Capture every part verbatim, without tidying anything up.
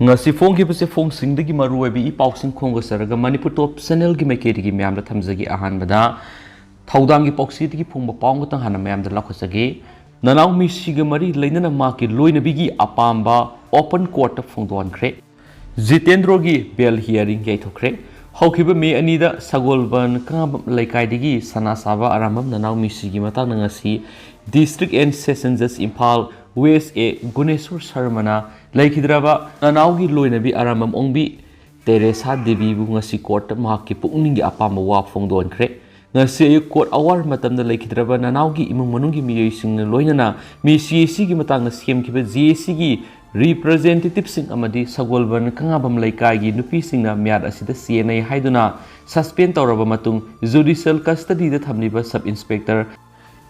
ꯉꯁꯤ ꯐꯣꯡꯈꯤꯕꯁꯦ ꯐꯣꯡꯁꯤꯡꯗꯒꯤ ꯃꯔꯨꯑꯣꯏꯕ ꯏ ꯄꯥꯎꯁꯤꯡ ꯈꯣꯝꯒꯠꯆꯔꯒ ꯃꯅꯤꯄꯨꯔ ꯇꯣꯞ ꯆꯦꯅꯦꯜꯒꯤ ꯃꯥꯏꯀꯩꯗꯒꯤ ꯃꯌꯥꯝꯗ ꯊꯝꯖꯒꯦ꯫ ꯑꯍꯥꯟꯕꯗ ꯊꯧꯗꯥꯡꯒꯤ ꯄꯥꯎꯆꯦꯗꯒꯤ ꯐꯣꯡꯕ ꯄꯥꯎ ꯑꯃꯇꯪ ꯍꯥꯟꯅ ꯃꯌꯥꯝꯗ ꯂꯧꯈꯠꯆꯒꯦ꯫ ꯅꯅꯥꯎ ꯃꯦꯁꯤꯒ ꯃꯔꯤ ꯂꯩꯅꯅ ꯃꯍꯥꯛꯀꯤ ꯂꯣꯏꯅꯕꯤꯒꯤ ꯑꯄꯥꯝꯕ ꯑꯣꯄꯟ ꯀꯣꯔꯠꯇ ꯐꯣꯡꯗꯣꯛꯍꯟꯈ꯭ꯔꯦ꯫ ꯖꯤꯇꯦꯟꯗ꯭ꯔꯣꯒꯤ ꯕꯦꯜ ꯍꯤꯌꯥꯔꯤꯡ ꯌꯩꯊꯣꯛꯈ꯭ꯔꯦ꯫ ꯍꯧꯈꯤꯕ ꯃꯦ ꯑꯅꯤꯗ ꯁꯒꯣꯜꯕꯟ ꯀꯪꯂꯥꯕꯝ ꯂꯩꯀꯥꯏꯗꯒꯤ ꯁꯅꯥ ꯁꯥꯕ ꯑꯔꯥꯝꯕꯝ ꯅꯅꯥꯎ ꯃꯦꯁꯤꯒꯤ ꯃꯇꯥꯡꯗ ꯉꯁꯤ District and Session Judge Imphal west A Guneshor ꯁꯔꯃꯅ ꯂꯩꯈꯤꯗ꯭ꯔꯕ ꯅꯅꯥꯎꯒꯤ ꯂꯣꯏꯅꯕꯤ ꯑꯔꯥꯝꯕꯝ ꯑꯣꯡꯕꯤ ꯇꯦꯔꯦꯁꯥ ꯗꯦꯕꯤꯕꯨ ꯉꯁꯤ ꯀꯣꯔꯠꯇ ꯃꯍꯥꯛꯀꯤ ꯄꯨꯛꯅꯤꯡꯒꯤ ꯑꯄꯥꯝꯕ ꯋꯥ ꯐꯣꯡꯗꯣꯛꯍꯟꯈ꯭ꯔꯦ꯫ ꯉꯁꯤ ꯑꯌꯨꯛ ꯀꯣꯔꯠ ꯑꯋꯥꯔ ꯃꯇꯝꯗ ꯂꯩꯈꯤꯗ꯭ꯔꯕ ꯅꯅꯥꯎꯒꯤ ꯏꯃꯨꯡ ꯃꯅꯨꯡꯒꯤ ꯃꯤꯑꯣꯏꯁꯤꯡꯅ ꯂꯣꯏꯅꯅ ꯃꯦꯁꯤ ꯑꯁꯤꯒꯤ ꯃꯇꯥꯡꯗ ꯁꯦꯝꯈꯤꯕ ꯖꯦ ꯑꯦ ꯁꯤꯒꯤ ꯔꯤꯄ꯭ꯔꯖꯦꯟꯇꯦꯇꯤꯚꯁꯤꯡ ꯑꯃꯗꯤ ꯁꯒꯣꯜꯕꯟ ꯀꯪꯂꯥꯕꯝ ꯂꯩꯀꯥꯏꯒꯤ ꯅꯨꯄꯤꯁꯤꯡꯅ ꯃꯌꯥꯠ ꯑꯁꯤꯗ ꯆꯦꯟꯅꯩ ꯍꯥꯏꯗꯨꯅ ꯁꯁꯄꯦꯟ ꯇꯧꯔꯕ ꯃꯇꯨꯡ ꯖꯨꯗꯤꯁꯤꯌꯦꯜ ꯀꯁꯇꯗꯤꯗ ꯊꯝꯂꯤꯕ ꯁꯕ ꯏꯟꯁꯄꯦꯛꯇꯔ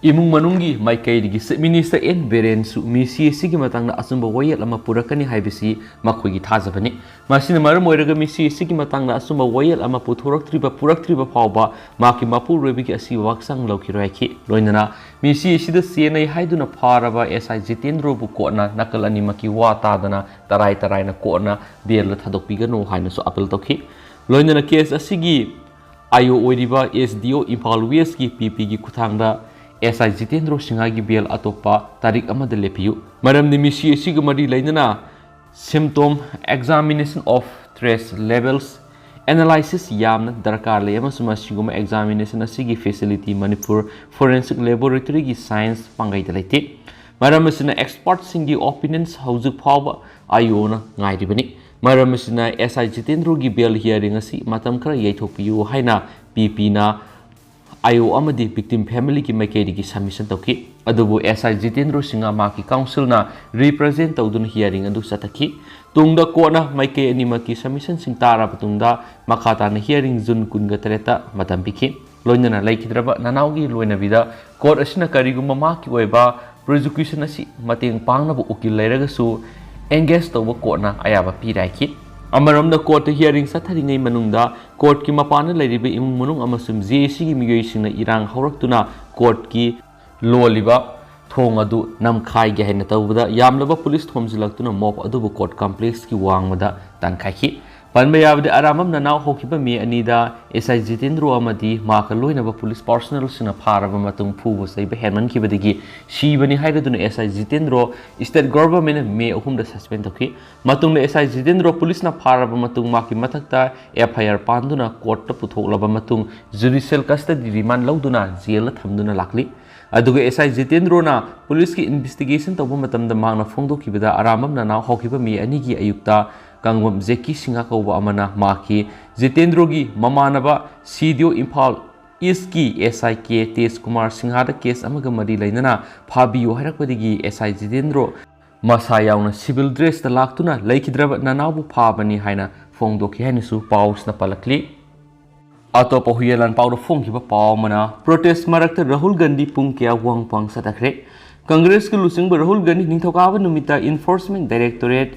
ꯏꯃꯨꯡ ꯃꯅꯨꯡꯒꯤ ꯃꯥꯏꯀꯩꯗꯒꯤ ꯆꯤꯐ ꯃꯤꯅꯤꯁꯇꯔ ꯑꯦꯟ ꯕꯤꯔꯦꯟꯁꯨ ꯃꯦꯁꯤ ꯑꯁꯤꯒꯤ ꯃꯇꯥꯡꯗ ꯑꯆꯨꯝꯕ ꯋꯥꯌꯦꯜ ꯑꯃ ꯄꯨꯔꯛꯀꯅꯤ ꯍꯥꯏꯕꯁꯤ ꯃꯈꯣꯏꯒꯤ ꯊꯥꯖꯕꯅꯤ꯫ ꯃꯁꯤꯅ ꯃꯔꯝ ꯑꯣꯏꯔꯒ ꯃꯦꯁꯤ ꯑꯁꯤꯒꯤ ꯃꯇꯥꯡꯗ ꯑꯆꯨꯝꯕ ꯋꯥꯌꯦꯜ ꯑꯃ ꯄꯨꯊꯣꯔꯛꯇ꯭ꯔꯤꯕ ꯄꯨꯔꯛꯇ꯭ꯔꯤꯕ ꯐꯥꯎꯕ ꯃꯍꯥꯛꯀꯤ ꯃꯄꯨꯔꯣꯏꯕꯒꯤ ꯑꯁꯤꯕ ꯍꯛꯆꯥꯡ ꯂꯧꯈꯤꯔꯣꯏ ꯍꯥꯏꯈꯤ꯫ ꯂꯣꯏꯅꯅ ꯃꯦꯁꯤ ꯑꯁꯤꯗ ꯆꯦꯟꯅꯩ ꯍꯥꯏꯗꯨꯅ ꯐꯥꯔꯕ ꯑꯦꯁ ꯑꯥꯏ ꯖꯤꯇꯦꯟꯗ꯭ꯔꯣꯕꯨ ꯀꯣꯔꯠꯅ ꯅꯥꯀꯜ ꯑꯅꯤꯃꯛꯀꯤ ꯋꯥ ꯇꯥꯗꯅ ꯇꯔꯥꯏ ꯇꯔꯥꯏꯅ ꯀꯣꯔꯠꯅ ꯕꯦꯜꯗ ꯊꯥꯗꯣꯛꯄꯤꯒꯅꯨ ꯍꯥꯏꯅꯁꯨ ꯑꯄꯤꯜ ꯇꯧꯈꯤ꯫ ꯂꯣꯏꯅꯅ ꯀꯦꯁ ꯑꯁꯤꯒꯤ ꯑꯥꯏ ꯑꯣ ꯑꯣꯏꯔꯤꯕ ꯑꯦꯁ ꯗꯤ ꯑꯣ ꯏꯝꯐꯥꯜ ꯋꯦꯁꯀꯤ ꯄꯤ ꯄꯤꯒꯤ ꯈꯨꯠꯊꯥꯡꯗ ꯑꯦꯁ ꯑꯥꯏ ꯖꯤꯇꯦꯟꯗ꯭ꯔꯣ ꯁꯤꯡꯍꯒꯤ ꯕꯦꯜ ꯑꯇꯣꯞꯄ ꯇꯥꯔꯤꯛ ꯑꯃꯗ ꯂꯦꯞꯄꯤꯌꯨ꯫ ꯃꯔꯝꯗꯤ ꯃꯦꯁꯤ ꯑꯁꯤꯒ ꯃꯔꯤ ꯂꯩꯅꯅ symptom examination of trace levels analysis ꯌꯥꯝꯅ ꯗꯔꯀꯥꯔ ꯂꯩ, ꯑꯃꯁꯨꯡ ꯃꯁꯤꯒꯨꯝꯕ examination ꯑꯁꯤꯒꯤ facility ꯃꯅꯤꯄꯨꯔ Forensic Laboratoryꯒꯤ science ꯄꯥꯡꯒꯩꯗ ꯂꯩꯇꯦ꯫ ꯃꯔꯝ ꯑꯁꯤꯅ expertꯁꯤꯡꯒꯤ opinions ꯍꯧꯖꯤꯛ ꯐꯥꯎꯕ ꯑꯥꯏ ꯑꯣꯅ ꯉꯥꯏꯔꯤꯕꯅꯤ꯫ ꯃꯔꯝ ꯑꯁꯤꯅ ꯑꯦꯁ ꯑꯥꯏ ꯖꯤꯇꯦꯟꯗ꯭ꯔꯣꯒꯤ ꯕꯦꯜ ꯍꯤꯌꯥꯔꯤꯡ ꯑꯁꯤ ꯃꯇꯝ ꯈꯔ ꯌꯩꯊꯣꯛꯄꯤꯌꯨ ꯍꯥꯏꯅ ꯄꯤ ꯄꯤꯅ ꯑꯥꯏ ꯑꯣ ꯑꯃꯗꯤ victim familyꯒꯤ ꯃꯥꯏꯀꯩꯗꯒꯤ submission ꯇꯧꯈꯤ꯫ ꯑꯗꯨꯕꯨ ꯑꯦꯁ ꯑꯥꯏ ꯖꯤꯇꯦꯟꯗ꯭ꯔꯣ ꯁꯤꯡꯍ ꯃꯍꯥꯛꯀꯤ counselꯅ represent ꯇꯧꯗꯨꯅ hearing ꯑꯗꯨ ꯆꯠꯊꯈꯤ꯫ ꯇꯨꯡꯗ ꯀꯣꯔꯠꯅ ꯃꯥꯏꯀꯩ ꯑꯅꯤꯃꯛꯀꯤ submissionꯁꯤꯡ ꯇꯥꯔꯕ ꯇꯨꯡꯗ ꯃꯈꯥ ꯇꯥꯅ hearing ꯖꯨꯟ ꯀꯨꯟꯒ ꯇꯔꯦꯠꯇ ꯃꯇꯝ ꯄꯤꯈꯤ꯫ ꯂꯣꯏꯅꯅ ꯂꯩꯈꯤꯗ꯭ꯔꯕ ꯅꯅꯥꯎꯒꯤ ꯂꯣꯏꯅꯕꯤꯗ ꯀꯣꯔꯠ ꯑꯁꯤꯅ ꯀꯔꯤꯒꯨꯝꯕ ꯃꯍꯥꯛꯀꯤ ꯑꯣꯏꯕ prosecution ꯑꯁꯤ ꯃꯇꯦꯡ ꯄꯥꯡꯅꯕ ꯎꯀꯤꯜ ꯂꯩꯔꯒꯁꯨ engage ꯇꯧꯕ ꯀꯣꯔꯠꯅ ꯑꯌꯥꯕ ꯄꯤꯔꯦ ꯍꯥꯏꯈꯤ꯫ ꯑꯃꯔꯣꯝꯗ ꯀꯣꯔꯠꯇ hearing ꯆꯠꯊꯔꯤꯉꯩ ꯃꯅꯨꯡꯗ ꯀꯣꯔꯠꯀꯤ ꯃꯄꯥꯟꯗ ꯂꯩꯔꯤꯕ ꯏꯃꯨꯡ ꯃꯅꯨꯡ ꯑꯃꯁꯨꯡ ꯖꯦ ꯑꯦ ꯁꯤꯒꯤ ꯃꯤꯑꯣꯏꯁꯤꯡꯅ ꯏꯔꯥꯡ ꯍꯧꯔꯛꯇꯨꯅ ꯀꯣꯔꯠꯀꯤ ꯂꯣꯜꯂꯤꯕ ꯊꯣꯡ ꯑꯗꯨ ꯅꯝꯈꯥꯏꯒꯦ ꯍꯥꯏꯅ ꯇꯧꯕꯗ ꯌꯥꯝꯂꯕ ꯄꯨꯂꯤꯁ ꯊꯣꯝꯖꯤꯜꯂꯛꯇꯨꯅ ꯃꯣꯞ ꯑꯗꯨꯕꯨ ꯀꯣꯔꯠ ꯀꯝꯄ꯭ꯂꯦꯛꯁꯀꯤ ꯋꯥꯡꯃꯗ ꯇꯥꯟꯈꯥꯏꯈꯤ꯫ ꯄꯟꯕ ꯌꯥꯕꯗꯤ, ꯑꯔꯥꯝꯕꯝ ꯅꯅꯥꯎ ꯍꯧꯈꯤꯕ ꯃꯦ ꯑꯅꯤꯗ ꯑꯦꯁ ꯑꯥꯏ ꯖꯤꯇꯦꯟꯗ꯭ꯔꯣ ꯑꯃꯗꯤ ꯃꯍꯥꯛꯀ ꯂꯣꯏꯅꯕ ꯄꯨꯂꯤꯁ ꯄꯥꯔꯁꯣꯅꯦꯜꯁꯤꯡꯅ ꯐꯥꯔꯕ ꯃꯇꯨꯡ ꯐꯨꯕ ꯆꯩꯕ ꯍꯦꯟꯃꯟꯈꯤꯕꯗꯒꯤ ꯁꯤꯕꯅꯤ ꯍꯥꯏꯔꯗꯨꯅ ꯑꯦꯁ ꯑꯥꯏ ꯖꯤꯇꯦꯟꯗ꯭ꯔꯣ ꯁ꯭ꯇꯦꯠ ꯒꯣꯚꯔꯟꯃꯦꯟꯠꯅ ꯃꯦ ꯑꯍꯨꯝꯗ ꯁꯁꯄꯦꯟ ꯇꯧꯈꯤ꯫ ꯃꯇꯨꯡꯗ ꯑꯦꯁ ꯑꯥꯏ ꯖꯤꯇꯦꯟꯗ꯭ꯔꯣ ꯄꯨꯂꯤꯁꯅ ꯐꯥꯔꯕ ꯃꯇꯨꯡ ꯃꯍꯥꯛꯀꯤ ꯃꯊꯛꯇ ꯑꯦꯐ ꯑꯥꯏ ꯑꯥꯔ ꯄꯥꯟꯗꯨꯅ ꯀꯣꯔꯠꯇ ꯄꯨꯊꯣꯛꯂꯕ ꯃꯇꯨꯡ ꯖꯨꯗꯤꯁꯤꯌꯦꯜ ꯀꯁꯇꯗꯤ ꯔꯤꯃꯥꯟ ꯂꯧꯗꯨꯅ ꯖꯦꯜꯗ ꯊꯝꯗꯨꯅ ꯂꯥꯛꯂꯤ꯫ ꯑꯗꯨꯒ ꯑꯦꯁ ꯑꯥꯏ ꯖꯤꯇꯦꯟꯗ꯭ꯔꯣꯅ ꯄꯨꯂꯤꯁꯀꯤ ꯏꯟꯚꯦꯁꯇꯤꯒꯦꯁꯟ ꯇꯧꯕ ꯃꯇꯝꯗ ꯃꯍꯥꯛꯅ ꯐꯣꯡꯗꯣꯛꯈꯤꯕꯗ ꯑꯔꯥꯝꯕꯝ ꯅꯅꯥꯎ ꯍꯧꯈꯤꯕ ꯃꯦ ꯑꯅꯤꯒꯤ ꯑꯌꯨꯛꯇ ꯀꯥꯡꯕꯝ ꯖꯦꯀꯤ ꯁꯤꯡꯍ ꯀꯧꯕ ꯑꯃꯅ ꯃꯍꯥꯛꯀꯤ ꯖꯤꯇꯦꯟꯗ꯭ꯔꯣꯒꯤ ꯃꯃꯥꯟꯅꯕ ꯁꯤ ꯗꯤ ꯑꯣ ꯏꯝꯐꯥꯜ ꯏꯁꯀꯤ ꯑꯦꯁ ꯑꯥꯏ ꯀꯦ ꯇꯦꯖ ꯀꯨꯃꯥꯔ ꯁꯤꯡꯍꯗ ꯀꯦꯁ ꯑꯃꯒ ꯃꯔꯤ ꯂꯩꯅꯅ ꯐꯥꯕꯤꯌꯨ ꯍꯥꯏꯔꯛꯄꯗꯒꯤ ꯑꯦꯁ ꯑꯥꯏ ꯖꯤꯇꯦꯟꯗ꯭ꯔꯣ ꯃꯁꯥ ꯌꯥꯎꯅ ꯁꯤꯚꯤꯜ ꯗ꯭ꯔꯦꯁꯇ ꯂꯥꯛꯇꯨꯅ ꯂꯩꯈꯤꯗ꯭ꯔꯕ ꯅꯅꯥꯎꯕꯨ ꯐꯥꯕꯅꯤ ꯍꯥꯏꯅ ꯐꯣꯡꯗꯣꯛꯈꯤ ꯍꯥꯏꯅꯁꯨ ꯄꯥꯎꯁꯤꯅ ꯄꯜꯂꯛꯂꯤ꯫ ꯑꯇꯣꯞꯄ ꯍꯨꯏꯌꯦꯟ ꯂꯥꯟꯄꯥꯎꯗ ꯐꯣꯡꯈꯤꯕ ꯄꯥꯎ ꯑꯃꯅ, ꯄ꯭ꯔꯣꯇꯦꯁ ꯃꯔꯛꯇ ꯔꯥꯍꯨꯜ ꯒꯥꯟꯙꯤ ꯄꯨꯡ ꯀꯌꯥ ꯋꯥꯍꯪ ꯄꯥꯎꯍꯪ ꯆꯠꯊꯈ꯭ꯔꯦ꯫ ꯀꯪꯒ꯭ꯔꯦꯁꯀꯤ ꯂꯨꯆꯤꯡꯕ ꯔꯥꯍꯨꯜ ꯒꯥꯟꯙꯤ ꯅꯤꯡꯊꯧꯀꯥꯕ ꯅꯨꯃꯤꯠꯇ ꯏꯟꯐꯣꯔꯁꯃꯦꯟ ꯗꯥꯏꯔꯦꯛꯇꯣꯔꯦꯠ,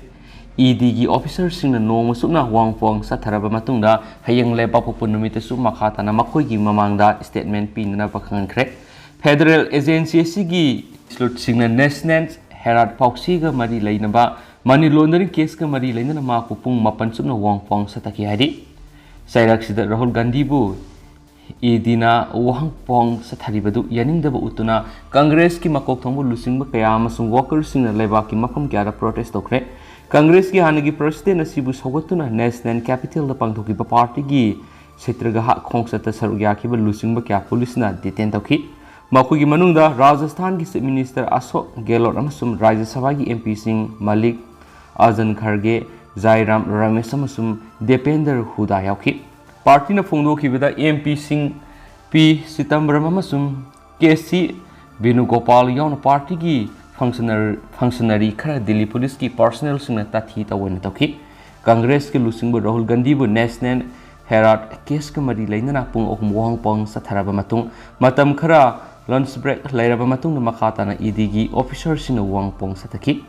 ꯏ ꯗꯤꯒꯤ ꯑꯣꯐꯤꯁꯔꯁꯤꯡꯅ ꯅꯣꯡꯃ ꯆꯨꯞꯅ ꯋꯥꯍꯪ ꯄꯥꯎꯍꯪ ꯆꯠꯊꯔꯕ ꯃꯇꯨꯡꯗ ꯍꯌꯦꯡ ꯂꯩꯕꯥꯛꯄꯣꯛꯄ ꯅꯨꯃꯤꯠꯇꯁꯨ ꯃꯈꯥ ꯇꯥꯅ ꯃꯈꯣꯏꯒꯤ ꯃꯃꯥꯡꯗ ꯁ꯭ꯇꯦꯠꯃꯦꯟ ꯄꯤꯅꯅꯕ ꯈꯪꯍꯟꯈ꯭ꯔꯦ꯫ ꯐꯦꯗꯔꯦꯜ ꯑꯦꯖꯦꯟꯁꯤ ꯑꯁꯤꯒꯤ ꯁ꯭ꯂꯨꯠꯁꯤꯡꯅ ꯅꯦꯁꯅꯦꯜ ꯍꯦꯔꯥꯠ ꯄꯥꯎꯁꯤꯒ ꯃꯔꯤ ꯂꯩꯅꯕ ꯃꯅꯤ ꯂꯣꯟꯗꯔꯤꯡ ꯀꯦꯁꯀ ꯃꯔꯤ ꯂꯩꯅꯅ ꯃꯍꯥꯛꯄꯨ ꯄꯨꯡ ꯃꯥꯄꯟ ꯆꯨꯞꯅ ꯋꯥꯍꯪ ꯄꯥꯎꯍꯪ ꯆꯠꯊꯈꯤ ꯍꯥꯏꯔꯤ꯫ ꯆꯩꯔꯛꯁꯤꯗ ꯔꯥꯍꯨꯜ ꯒꯥꯟꯙꯤꯕꯨ ꯏ ꯗꯤꯅ ꯋꯥꯍꯪ ꯄꯥꯎꯍꯪ ꯆꯠꯊꯔꯤꯕꯗꯨ ꯌꯥꯅꯤꯡꯗꯕ ꯎꯠꯇꯨꯅ ꯀꯪꯒ꯭ꯔꯦꯁꯀꯤ ꯃꯀꯣꯛ ꯊꯣꯡꯕ ꯂꯨꯆꯤꯡꯕ ꯀꯌꯥ ꯑꯃꯁꯨꯡ ꯋꯥꯀꯔꯁꯤꯡꯅ ꯂꯩꯕꯥꯛꯀꯤ ꯃꯐꯝ ꯀꯌꯥꯗ ꯄ꯭ꯔꯣꯇꯦꯁ ꯇꯧꯈ꯭ꯔꯦ꯫ ꯀꯪꯒ꯭ꯔꯦꯁꯀꯤ ꯍꯥꯟꯅꯒꯤ ꯄ꯭ꯔꯁꯤꯗꯦꯟ ꯑꯁꯤꯕꯨ ꯁꯧꯒꯠꯇꯨꯅ ꯅꯦꯁꯅꯦꯜ ꯀꯦꯄꯤꯇꯦꯜꯗ ꯄꯥꯡꯊꯣꯛꯈꯤꯕ ꯄꯥꯔꯇꯤꯒꯤ ꯁꯤꯇ꯭ꯔꯒꯍꯥ ꯈꯣꯡꯆꯠꯇ ꯁꯔꯨꯛ ꯌꯥꯈꯤꯕ ꯂꯨꯆꯤꯡꯕ ꯀꯌꯥ ꯄꯨꯂꯤꯁꯅ ꯗꯤꯇꯦꯟ ꯇꯧꯈꯤ꯫ ꯃꯈꯣꯏꯒꯤ ꯃꯅꯨꯡꯗ ꯔꯥꯖꯁꯊꯥꯟꯒꯤ ꯆꯤꯐ ꯃꯤꯅꯤꯁꯇꯔ ꯑꯁꯣꯛ ꯒꯦꯍꯂꯣꯠ ꯑꯃꯁꯨꯡ ꯔꯥꯖ꯭ꯌ ꯁꯚꯥꯒꯤ ꯑꯦꯝ ꯄꯤꯁꯤꯡ ꯃꯂꯤꯛ ꯑꯔꯖꯟ ꯈꯔꯒꯦ, ꯖꯥꯏꯔꯥꯝ ꯔꯃꯦꯁ ꯑꯃꯁꯨꯡ ꯗꯤꯄꯦꯟꯗꯔ ꯍꯨꯗꯥ ꯌꯥꯎꯈꯤ꯫ ꯄꯥꯔꯇꯤꯅ ꯐꯣꯡꯗꯣꯛꯈꯤꯕꯗ ꯑꯦꯝ ꯄꯤꯁꯤꯡ ꯄꯤ ꯆꯤꯗꯝꯕꯔꯝ ꯑꯃꯁꯨꯡ ꯀꯦ ꯁꯤ ꯚꯦꯅꯨꯒꯣꯄꯥꯜ ꯌꯥꯎꯅ ꯄꯥꯔꯇꯤꯒꯤ ꯐꯪꯁꯅꯔ-, ꯐꯪꯁꯅꯔꯤ ꯈꯔ ꯗꯤꯜꯂꯤ ꯄꯨꯂꯤꯁꯀꯤ ꯄꯥꯔꯁꯣꯅꯦꯜꯁꯤꯡꯅ ꯇꯥꯊꯤ ꯇꯧꯑꯣꯏꯅ ꯇꯧꯈꯤ꯫ ꯀꯪꯒ꯭ꯔꯦꯁꯀꯤ ꯂꯨꯆꯤꯡꯕ ꯔꯥꯍꯨꯜ ꯒꯥꯟꯙꯤꯕꯨ ꯅꯦꯁꯅꯦꯜ ꯍꯦꯔꯥꯠ ꯀꯦꯁꯀ ꯃꯔꯤ ꯂꯩꯅꯅ ꯄꯨꯡ ꯑꯍꯨꯝ ꯋꯥꯍꯪ ꯄꯥꯎꯍꯪ ꯆꯠꯊꯔꯕ ꯃꯇꯨꯡ, ꯃꯇꯝ ꯈꯔ ꯂꯟꯆ ꯕ꯭ꯔꯦꯛ ꯂꯩꯔꯕ ꯃꯇꯨꯡꯗ ꯃꯈꯥ ꯇꯥꯅ ꯏ ꯗꯤꯒꯤ ꯑꯣꯐꯤꯁꯔꯁꯤꯡꯅ ꯋꯥꯍꯪ ꯄꯥꯎꯍꯪ ꯆꯠꯊꯈꯤ꯫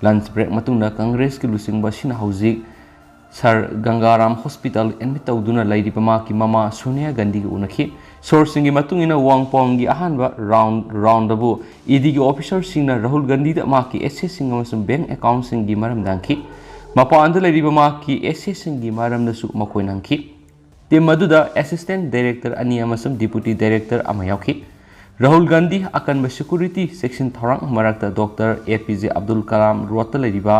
ꯂꯟꯆ ꯕ꯭ꯔꯦꯛ ꯃꯇꯨꯡꯗ ꯀꯪꯒ꯭ꯔꯦꯁꯀꯤ ꯂꯨꯆꯤꯡꯕ ꯑꯁꯤꯅ ꯍꯧꯖꯤꯛ ꯁꯔ ꯒꯪꯒꯥꯔꯥꯝ ꯍꯣꯁꯄꯤꯇꯥꯜ ꯑꯦꯗꯃꯤꯠ ꯇꯧꯗꯨꯅ ꯂꯩꯔꯤꯕ ꯃꯍꯥꯛꯀꯤ ꯃꯃꯥ ꯁꯣꯅꯤꯌꯥ ꯒꯥꯟꯙꯤꯒ ꯎꯅꯈꯤ꯫ ꯁꯣꯔꯁꯁꯤꯡꯒꯤ ꯃꯇꯨꯡ ꯏꯟꯅ, ꯋꯥꯡ ꯄꯥꯎꯟꯒꯤ ꯑꯍꯥꯟꯕ ꯔꯥꯎꯟ ꯔꯥꯎꯟꯗꯕꯨ ꯏ ꯗꯤꯒꯤ ꯑꯣꯐꯤꯁꯔꯁꯤꯡꯅ ꯔꯥꯍꯨꯜ ꯒꯥꯟꯙꯤꯗ ꯃꯍꯥꯛꯀꯤ ꯑꯦꯁꯦꯠꯁꯤꯡ ꯑꯃꯁꯨꯡ ꯕꯦꯡꯛ ꯑꯦꯀꯥꯎꯟꯠꯁꯤꯡꯒꯤ ꯃꯔꯝꯗ ꯍꯪꯈꯤ꯫ ꯃꯄꯥꯟꯗ ꯂꯩꯔꯤꯕ ꯃꯍꯥꯛꯀꯤ ꯑꯦꯁꯦꯠꯁꯤꯡꯒꯤ ꯃꯔꯝꯗꯁꯨ ꯃꯈꯣꯏꯅ ꯍꯪꯈꯤ꯫ ꯇꯤꯝ ꯑꯗꯨꯗ ꯑꯦꯁꯤꯁꯇꯦꯟꯠ ꯗꯥꯏꯔꯦꯛꯇꯔ ꯑꯅꯤ ꯑꯃꯁꯨꯡ ꯗꯤꯄꯨꯇꯤ ꯗꯥꯏꯔꯦꯛꯇꯔ ꯑꯃ ꯌꯥꯎꯈꯤ꯫ ꯔꯥꯍꯨꯜ ꯒꯥꯟꯙꯤ ꯑꯀꯟꯕ ꯁꯦꯀ꯭ꯌꯨꯔꯤꯇꯤ ꯆꯦꯛꯁꯤꯟ ꯊꯧꯔꯥꯡ ꯃꯔꯛꯇ ꯗꯣꯛꯇꯔ ꯑꯦ ꯄꯤ ꯖꯦ ꯑꯕꯗꯨꯜ ꯀꯂꯥꯝ ꯔꯣꯗꯇ ꯂꯩꯔꯤꯕ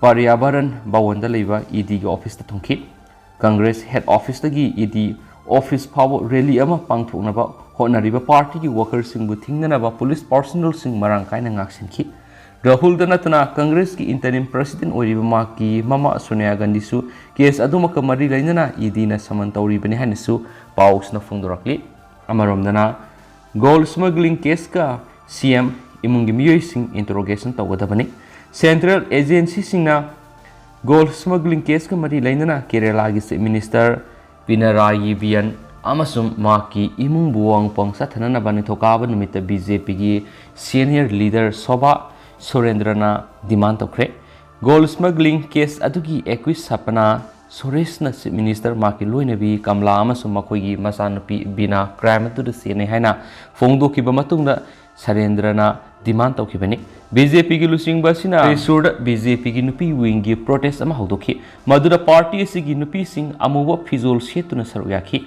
ꯄꯔꯤꯌꯥꯕꯔꯟ ꯚꯋꯟꯗ ꯂꯩꯕ ꯏ ꯗꯤꯒꯤ ꯑꯣꯐꯤꯁꯇ ꯊꯨꯡꯈꯤ꯫ ꯀꯪꯒ꯭ꯔꯦꯁ ꯍꯦꯗ ꯑꯣꯐꯤꯁꯇꯒꯤ ꯏ ꯗꯤ ꯑꯣꯐꯤꯁ ꯐꯥꯎꯕ ꯔꯦꯂꯤ ꯑꯃ ꯄꯥꯡꯊꯣꯛꯅꯕ ꯍꯣꯠꯅꯔꯤꯕ ꯄꯥꯔꯇꯤꯒꯤ ꯋꯥꯀꯔꯁꯤꯡꯕꯨ ꯊꯤꯡꯅꯅꯕ ꯄꯨꯂꯤꯁ ꯄꯥꯔꯁꯣꯅꯦꯜꯁꯤꯡ ꯃꯔꯥꯡ ꯀꯥꯏꯅ ꯉꯥꯛꯁꯦꯟꯈꯤ꯫ ꯔꯥꯍꯨꯜꯗ ꯅꯠꯇꯅ ꯀꯪꯒ꯭ꯔꯦꯁꯀꯤ ꯏꯟꯇꯔꯤꯝ ꯄ꯭ꯔꯁꯤꯗꯦꯟꯠ ꯑꯣꯏꯔꯤꯕ ꯃꯍꯥꯛꯀꯤ ꯃꯃꯥ ꯁꯣꯅꯤꯌꯥ ꯒꯥꯟꯙꯤꯁꯨ ꯀꯦꯁ ꯑꯗꯨꯃꯛꯀ ꯃꯔꯤ ꯂꯩꯅꯅ ꯏ ꯗꯤꯅ ꯁꯃꯟ ꯇꯧꯔꯤꯕꯅꯤ ꯍꯥꯏꯅꯁꯨ ꯄꯥꯎꯁꯤꯅ ꯐꯣꯡꯗꯣꯔꯛꯂꯤ꯫ ꯑꯃꯔꯣꯝꯗꯅ, ꯒꯣꯜꯗ ꯁ꯭ꯃꯒ꯭ꯂꯤꯡ ꯀꯦꯁꯀ ꯁꯤ ꯑꯦꯝ ꯏꯃꯨꯡꯒꯤ ꯃꯤꯑꯣꯏꯁꯤꯡ ꯏꯟꯇꯔꯣꯒꯦꯁꯟ ꯇꯧꯒꯗꯕꯅꯤ꯫ ꯁꯦꯟꯇ꯭ꯔꯦꯜ ꯑꯦꯖꯦꯟꯁꯤꯁꯤꯡꯅ ꯒꯣꯜꯗ ꯁ꯭ꯃꯒ꯭ꯂꯤꯡ ꯀꯦꯁꯀ ꯃꯔꯤ ꯂꯩꯅꯅ ꯀꯦꯔꯦꯂꯥꯒꯤ ꯆꯤꯐ ꯃꯤꯅꯤꯁꯇꯔ ꯄꯤꯅꯔꯥꯌꯤ ꯕꯤꯌꯟ ꯑꯃꯁꯨꯡ ꯃꯍꯥꯛꯀꯤ ꯏꯃꯨꯡꯕꯨ ꯋꯥꯡ ꯄꯥꯎ ꯆꯠꯊꯅꯅꯕ ꯅꯤꯡꯊꯧꯀꯥꯕ ꯅꯨꯃꯤꯠꯇ ꯕꯤ ꯖꯦ ꯄꯤꯒꯤ ꯁꯦꯅꯤꯌꯔ ꯂꯤꯗꯔ ꯁꯣꯚꯥ ꯁꯨꯔꯦꯟꯗ꯭ꯔꯅ ꯗꯤꯃꯥꯟ ꯇꯧꯈ꯭ꯔꯦ꯫ ꯒꯣꯜꯗ ꯁ꯭ꯃꯒ꯭ꯂꯤꯡ ꯀꯦꯁ ꯑꯗꯨꯒꯤ ꯑꯦꯀ꯭ꯌꯨꯁ ꯁꯄꯅꯥ ꯁꯨꯔꯦꯁꯅ ꯆꯤꯐ ꯃꯤꯅꯤꯁꯇꯔ, ꯃꯍꯥꯛꯀꯤ ꯂꯣꯏꯅꯕꯤ ꯀꯃꯂꯥ ꯑꯃꯁꯨꯡ ꯃꯈꯣꯏꯒꯤ ꯃꯆꯥꯅꯨꯄꯤ ꯕꯤꯅꯥ ꯀ꯭ꯔꯥꯏꯝ ꯑꯗꯨꯗ ꯆꯦꯟꯅꯩ ꯍꯥꯏꯅ ꯐꯣꯡꯗꯣꯛꯈꯤꯕ ꯃꯇꯨꯡꯗ ꯁꯔꯦꯟꯗ꯭ꯔꯅ ꯗꯤꯃꯥꯟ ꯇꯧꯈꯤꯕꯅꯤ꯫ ꯕꯤ ꯖꯦ ꯄꯤꯒꯤ ꯂꯨꯆꯤꯡꯕ ꯑꯁꯤꯅ ꯃꯩꯁꯨꯔꯗ ꯕꯤ ꯖꯦ ꯄꯤꯒꯤ ꯅꯨꯄꯤ ꯋꯤꯡꯒꯤ ꯄ꯭ꯔꯣꯇꯦꯁ ꯑꯃ ꯍꯧꯗꯣꯛꯈꯤ, ꯃꯗꯨꯗ ꯄꯥꯔꯇꯤ ꯑꯁꯤꯒꯤ ꯅꯨꯄꯤꯁꯤꯡ ꯑꯃꯨꯕ ꯐꯤꯖꯣꯜ ꯁꯦꯠꯇꯨꯅ ꯁꯔꯨꯛ ꯌꯥꯈꯤ꯫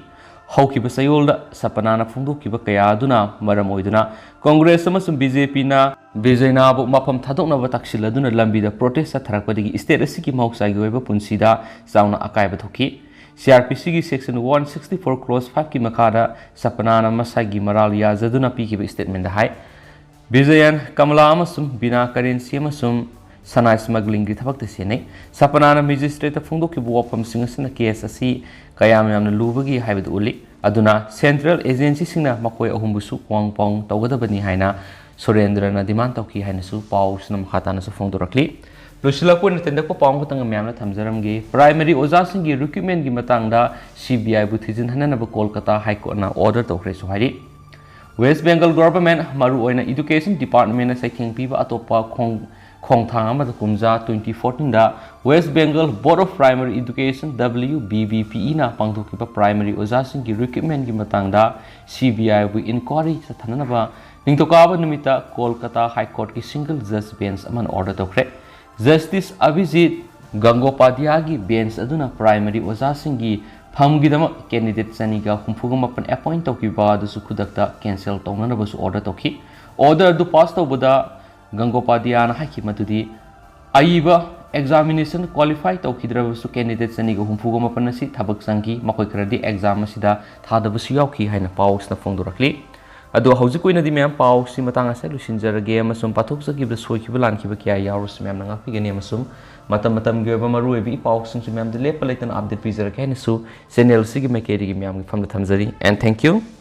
ꯍꯧꯈꯤꯕ ꯆꯌꯣꯜꯗ ꯁꯄꯅꯥꯅ ꯐꯣꯡꯗꯣꯛꯈꯤꯕ ꯀꯌꯥ ꯑꯗꯨꯅ ꯃꯔꯝ ꯑꯣꯏꯗꯨꯅ ꯀꯣꯡꯒ꯭ꯔꯦꯁ ꯑꯃꯁꯨꯡ ꯕꯤ ꯖꯦ ꯄꯤꯅ ꯕꯤꯖꯌꯅꯥꯕꯨ ꯃꯐꯝ ꯊꯥꯗꯣꯛꯅꯕ ꯇꯥꯛꯁꯤꯜꯂꯗꯨꯅ ꯂꯝꯕꯤꯗ ꯄ꯭ꯔꯣꯇꯦꯁ ꯆꯠꯊꯔꯛꯄꯗꯒꯤ ꯁ꯭ꯇꯦꯠ ꯑꯁꯤꯒꯤ ꯃꯍꯧꯁꯥꯒꯤ ꯑꯣꯏꯕ ꯄꯨꯟꯁꯤꯗ ꯆꯥꯎꯅ ꯑꯀꯥꯏꯕ ꯊꯣꯛꯈꯤ꯫ ꯁꯤ ꯑꯥꯔ ꯄꯤ ꯁꯤꯒꯤ section one sixty four close ꯐꯥꯏꯚꯀꯤ ꯃꯈꯥꯗ ꯁꯄꯅꯥꯅ ꯃꯁꯥꯒꯤ ꯃꯔꯥꯜ ꯌꯥꯖꯗꯨꯅ ꯄꯤꯈꯤꯕ ꯁ꯭ꯇꯦꯠꯃꯦꯟꯗ ꯍꯥꯏ꯫ ꯕꯤꯖꯌꯟ, ꯀꯃꯂꯥ ꯑꯃꯁꯨꯡ ꯕꯤꯅꯥ ꯀꯔꯦꯟꯁꯤ ꯑꯃꯁꯨꯡ ꯁꯅꯥ ꯁ꯭ꯃꯒ꯭ꯂꯤꯡꯒꯤ ꯊꯕꯛꯇ ꯁꯤꯖꯤꯟꯅꯩ꯫ ꯁꯄꯅꯥꯅ ꯃꯦꯖꯤꯁꯇ꯭ꯔꯦꯠꯇ ꯐꯣꯡꯗꯣꯛꯈꯤꯕ ꯋꯥꯐꯝꯁꯤꯡ ꯑꯁꯤꯅ ꯀꯦꯁ ꯑꯁꯤ ꯀꯌꯥꯝ ꯌꯥꯝꯅ ꯂꯨꯕꯒꯦ ꯍꯥꯏꯕꯗꯨ ꯎꯠꯂꯤ꯫ ꯑꯗꯨꯅ ꯁꯦꯟꯇ꯭ꯔꯦꯜ ꯑꯦꯖꯦꯟꯁꯤꯁꯤꯡꯅ ꯃꯈꯣꯏ ꯑꯍꯨꯝꯕꯨꯁꯨ ꯋꯥꯡ ꯄꯥꯎ ꯇꯧꯒꯗꯕꯅꯤ ꯍꯥꯏꯅ ꯁꯨꯔꯦꯟꯗ꯭ꯔꯅ ꯗꯤꯃꯥꯟ ꯇꯧꯈꯤ ꯍꯥꯏꯅꯁꯨ ꯄꯥꯎꯁꯤꯅ ꯃꯈꯥ ꯇꯥꯅꯁꯨ ꯐꯣꯡꯗꯣꯔꯛꯂꯤ꯫ ꯂꯣꯏꯁꯤꯜꯂꯛꯄ ꯑꯣꯏꯅ ꯇꯦꯟꯇꯛꯄ ꯄꯥꯎ ꯑꯃꯈꯛꯇꯪ ꯃꯌꯥꯝꯅ ꯊꯝꯖꯔꯝꯒꯦ꯫ ꯄ꯭ꯔꯥꯏꯃꯔꯤ ꯑꯣꯖꯥꯁꯤꯡꯒꯤ ꯔꯤꯀ꯭ꯔꯨꯠꯃꯦꯟꯒꯤ ꯃꯇꯥꯡꯗ ꯁꯤ ꯕꯤ ꯑꯥꯏꯕꯨ ꯊꯤꯖꯤꯟꯍꯟꯅꯅꯕ ꯀꯣꯜꯀꯇꯥ ꯍꯥꯏ ꯀꯣꯔꯠꯅ ꯑꯣꯔꯗꯔ ꯇꯧꯈ꯭ꯔꯦꯁꯨ ꯍꯥꯏꯔꯤ꯫ ꯋꯦꯁ ꯕꯦꯡꯒꯜ ꯒꯣꯚꯔꯟꯃꯦꯟꯠ, ꯃꯔꯨꯑꯣꯏꯅ ꯏꯗꯨꯀꯦꯁꯟ ꯗꯤꯄꯥꯔꯠꯃꯦꯟꯠꯅ ꯆꯩꯊꯦꯡ ꯄꯤꯕ ꯑꯇꯣꯞꯄ ꯈꯣꯡ-, ꯈꯣꯡꯊꯥꯡ ꯑꯃꯗ ꯀꯨꯝꯖꯥ twenty fourteenꯗ West Bengal Board of Primary Education, W B B P E ꯅ ꯄꯥꯡꯊꯣꯛꯈꯤꯕ ꯄ꯭ꯔꯥꯏꯃꯔꯤ ꯑꯣꯖꯥꯁꯤꯡꯒꯤ ꯔꯤꯀ꯭ꯔꯨꯠꯃꯦꯟꯒꯤ ꯃꯇꯥꯡꯗ C B I ꯕꯨ ꯏꯟꯀ꯭ꯋꯥꯔꯤ ꯆꯠꯊꯅꯅꯕ ꯅꯤꯡꯊꯧꯀꯥꯕ ꯅꯨꯃꯤꯠꯇ ꯀꯣꯜꯀꯇꯥ ꯍꯥꯏ ꯀꯣꯔꯠꯀꯤ ꯁꯤꯡꯒꯜ ꯖꯖ ꯕꯦꯟꯆ ꯑꯃꯅ ꯑꯣꯔꯗꯔ ꯇꯧꯈ꯭ꯔꯦ꯫ ꯖꯁꯇꯤꯁ ꯑꯕꯤꯖꯤꯠ ꯒꯪꯒꯣꯄꯥꯙ꯭ꯌꯥꯒꯤ ꯕꯦꯟꯆ ꯑꯗꯨꯅ ꯄ꯭ꯔꯥꯏꯃꯔꯤ ꯑꯣꯖꯥꯁꯤꯡꯒꯤ ꯐꯝꯒꯤꯗꯃꯛ ꯀꯦꯟꯗꯤꯗꯦꯠ ꯆꯅꯤꯒ ꯍꯨꯝꯐꯨꯒ ꯃꯥꯄꯟ ꯑꯦꯄꯣꯏꯟꯠ ꯇꯧꯈꯤꯕ ꯑꯗꯨꯁꯨ ꯈꯨꯗꯛꯇ ꯀꯦꯟꯁꯦꯜ ꯇꯧꯅꯅꯕꯁꯨ ꯑꯣꯔꯗꯔ ꯇꯧꯈꯤ꯫ ꯑꯣꯔꯗꯔ ꯑꯗꯨ ꯄꯥꯁ ꯇꯧꯕꯗ ꯒꯪꯒꯣꯄꯥꯙ꯭ꯌꯥꯅ ꯍꯥꯏꯈꯤ ꯃꯗꯨꯗꯤ ꯑꯏꯕ ꯑꯦꯛꯖꯥꯃꯤꯅꯦꯁꯟ ꯀ꯭ꯋꯥꯂꯤꯐꯥꯏ ꯇꯧꯈꯤꯗ꯭ꯔꯕꯁꯨ ꯀꯦꯟꯗꯤꯗꯦꯠ ꯆꯅꯤꯒ ꯍꯨꯝꯐꯨꯒ ꯃꯥꯄꯟ ꯑꯁꯤ ꯊꯕꯛ ꯆꯪꯈꯤ, ꯃꯈꯣꯏ ꯈꯔꯗꯤ ꯑꯦꯛꯖꯥꯝ ꯑꯁꯤꯗ ꯊꯥꯗꯕꯁꯨ ꯌꯥꯎꯈꯤ ꯍꯥꯏꯅ ꯄꯥꯎꯁꯤꯅ ꯐꯣꯡꯗꯣꯔꯛꯂꯤ꯫ ꯑꯗꯣ ꯍꯧꯖꯤꯛ ꯑꯣꯏꯅꯗꯤ ꯃꯌꯥꯝ ꯄꯥꯎꯁꯤ ꯃꯇꯥꯡ ꯑꯁꯤꯗ ꯂꯣꯏꯁꯤꯟꯖꯔꯒꯦ ꯑꯃꯁꯨꯡ ꯄꯥꯊꯣꯛꯆꯈꯤꯕꯗ ꯁꯣꯏꯈꯤꯕ ꯂꯥꯟꯈꯤꯕ ꯀꯌꯥ ꯌꯥꯎꯔꯁꯨ ꯃꯌꯥꯝꯅ ꯉꯥꯛꯄꯤꯒꯅꯤ ꯑꯃꯁꯨꯡ ꯃꯇꯝ ꯃꯇꯝꯒꯤ ꯑꯣꯏꯕ ꯃꯔꯨꯑꯣꯏꯕ ꯏ ꯄꯥꯎꯁꯤꯡꯁꯨ ꯃꯌꯥꯝꯗ ꯂꯦꯞꯄ ꯂꯩꯇꯅ ꯑꯞꯗꯦꯠ ꯄꯤꯖꯔꯛꯀꯦ ꯍꯥꯏꯅꯁꯨ ꯆꯦꯅꯦꯜ ꯑꯁꯤꯒꯤ ꯃꯥꯏꯀꯩꯗꯒꯤ ꯃꯌꯥꯝꯒꯤ ꯐꯝꯗ ꯊꯝꯖꯔꯤ꯫ And thank you.